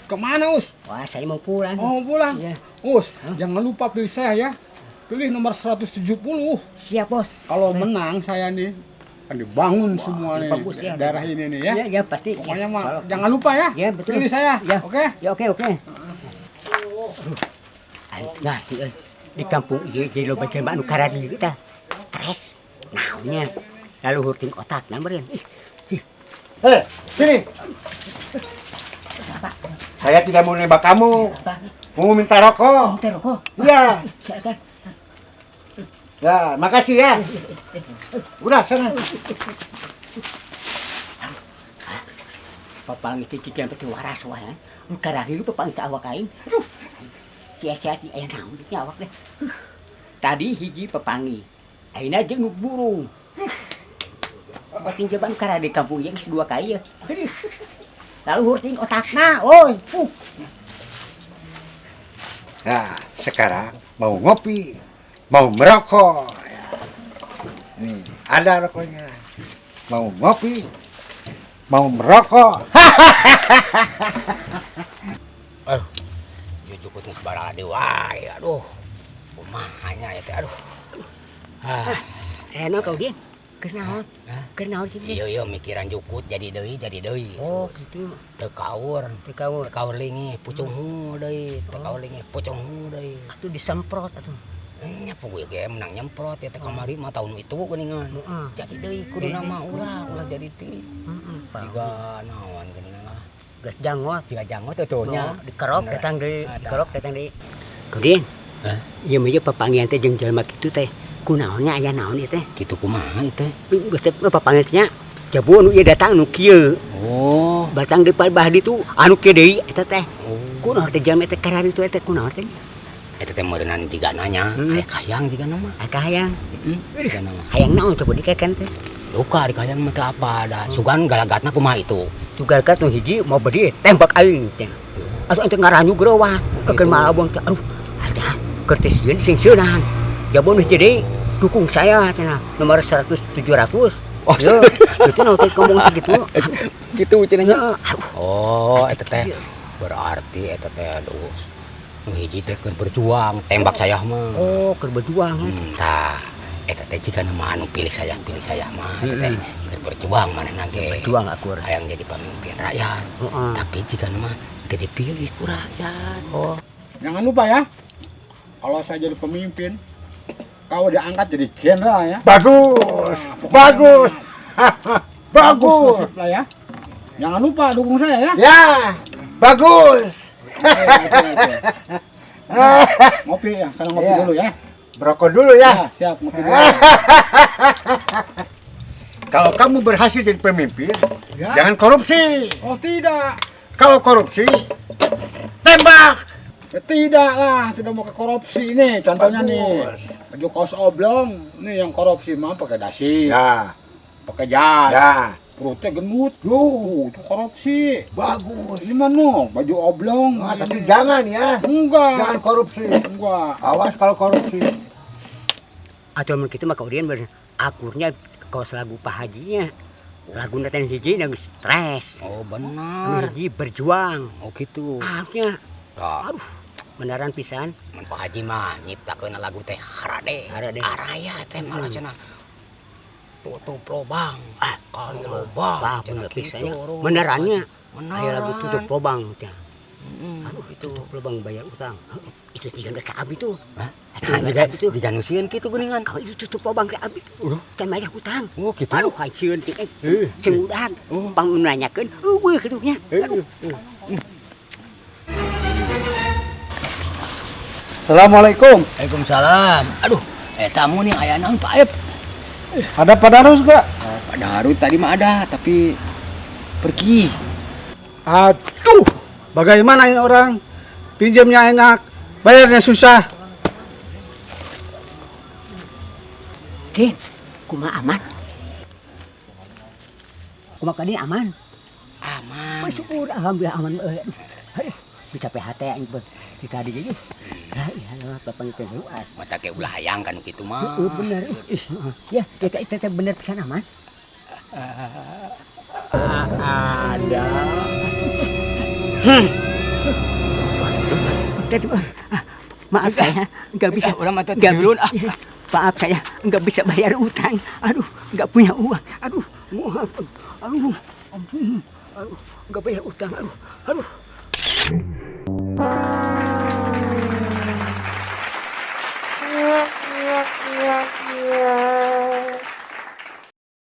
Kemana, Us? Wah, saya mau pulang. Oh, pulang. Iya. Us, jangan lupa pilih saya ya. Pilih nomor 170. Siap, Bos. Kalau menang saya nih akan dibangun semua nih bagus, ya. Daerah ini nih ya. Ya, ya pasti. Pokoknya Ya, mah kalau- jangan lupa ya. Ya, betul. Pilih saya. Ya. Oke? Ya, oke. Aduh, aing ngerti euy. Di kampung ieu jadi loba jelema anu kararieu tah. Stres. Naonnya? Lalu hurting otakna meureun. Ih, Eh, sini. apa? Saya tidak mau nembak kamu. Apa? Mau minta rokok. Minta rokok. Iya. Silakan. Ya, makasih ya. Udah, sana. Papanggih teh cici teh waras wae. Nu kararieu papanggih ka awak aing. Aduh. Sia-sia ti aya naon nya awak teh. Huh. Tadi hiji papanggih. Ayeuna jeung nu burung. Huh. Batin jelema nu kararieu di kampung ieu geus dua kali ya. Aduh. Lalu hurting otakna, oi. Fuh. Nah, sekarang mau ngopi, mau merokok. Ya. Nih, ada rokoknya. Mau ngopi, mau merokok. Aduh, ieu jukut geus barade wae, aduh. Kumaha nya ya teh, aduh. Ah, Eh, naon kau Din? Keur naon? Keur naon sih? Iya iya mikiran jukut jadi deui, jadi deui. Oh, gitu. Teu kaur, Teu kaur. Teu kaur linggih, pucung deui, teu kaur linggih, pucung deui. Atuh disemprot atuh. Nya puguh ge menang nyemprot ya teh kamari mah tahun itu geuningan. Heeh. Jadi deui kuduna mah ulah ulah jadi deui. Heeh. Jiga naon geuningan lah. Geus jangot. Jiga jangot teh tuh nya. Oh, dikerok Bener. datang deui, Ada. dikerok datang deui. Kau Din? Hah? Ieu mah ieu papanggihan teh jeung jelema kitu teh. Kunaon nya aya naon ieu teh? Kitu kumaha ieu teh? Geus teh papanggihan teh nya jabu anu ieu datang anu kieu. Oh. Batang di bah ditu anu kieu deui eta teh. Oh. Kunaon teh jelema teh kararitu teh kunaon teh? Eta teh meureunnan jiga nanya, aya kahayang jiga nama. Aya kahayang. Heeh, jiga nama. Hayang naon coba dikarekan teh? Duka di kahayang mah teu apa da. Sugan galagatna kumaha itu? Tu galagat nu hiji mau bedi tembak aing teh. Atuh ente ngaranyu gerowak, Gitu. keur malabong teh. Aduh, ada keur teh sieun sing seunan. Jabon nu hiji deui dukung saya cenah nomor 100 700. Oh, Ya, itu naon teh ngomong teh gitu. Gitu cenah nya. Heeh, aduh. Oh, eta teh berarti eta teh aduh. Nu hiji teh keur berjuang, tembak saya mah. Oh, keur berjuang. Tah, eta teh jiga nama anu pilih saya mah eta teh keur berjuang manehna ge. Berjuang akur. Hayang jadi pemimpin rakyat. Heeh. Tapi jiga nama teu dipilih ku rakyat. Oh. Jangan lupa ya. Kalau saya jadi pemimpin, kau diangkat jadi jenderal ya. Bagus, Nah, pokoknya bagus, bagus bagus. nasib lah ya. Jangan lupa dukung saya ya. Ya, bagus. Oke, oke, oke. Nah, ngopi ya, sekarang ngopi Iya. dulu ya. Merokok dulu ya. Ya, siap ngopi dulu. Kalau kamu berhasil jadi pemimpin, Ya. jangan korupsi. Oh tidak, Kalau korupsi, tembak. Ya, tidak lah, tidak mau ke korupsi nih. Contohnya nih, Bagus. Baju kaos oblong, nih yang korupsi mah pakai dasi, Ya, pakai jas, ya, perutnya gendut, tuh, itu korupsi. Bagus. Ini mah no, baju oblong. Nah, tapi jangan ya, Enggak, jangan korupsi. Enggak. Awas kalau korupsi. Atau mun kitu mah kaudian bener akurnya kaos lagu Pak Hajinya. Lagu teh hiji yang stres. Oh, Anu benar. hiji berjuang. Oh, gitu. Harusnya Tah, aduh beneran pisan. mun Pak Haji mah nyiptakeun lagu teh harade. Harade. Araya teh malah cenah tutup lobang. Ah, kali lobang. Bah, cenah bener pisan gitu, nya. Ro. Benerannya. Beneran. Aya lagu tutup lobang teh. Aduh, itu. Tutup lobang bayar utang. Itu jiga ka abi tuh. Hah? Atuh Nah, jiga jiga itu. jiga nu sieun kitu geuningan. Kalau itu tutup lobang ka abi tuh. Can bayar utang. Oh, gitu. Aduh, hancieun teh. Eh, Cing udag. Oh. Pang nanyakeun, eueuh kitu nya. Aduh. Assalamualaikum. Waalaikumsalam. Aduh, tamu nih aya naon Pak Aep? Ada Pak Darus gak? Pak Darus tadi mah ada, tapi pergi. Aduh, bagaimana ini orang? Pinjamnya enak, bayarnya susah. Din, kumaha aman? Kumaha ka aman? Aman. Wah, syukur alhamdulillah aman euy. Aduh, bisa PHT aing di tadi ge. Lah iya bapak teh luas. Mata ke ulah hayang kan kitu mah. Heeh, bener. Ih, heeh. Ya, kita itu teh bener pisan aman. Ada. Maaf saya, nggak bisa. Ah, urang mah teh Nggak tiulun, ah. Maaf saya, nggak bisa bayar utang. Aduh, nggak punya uang. Aduh, maaf. Aduh, aduh, aduh, nggak bayar utang. Aduh, aduh.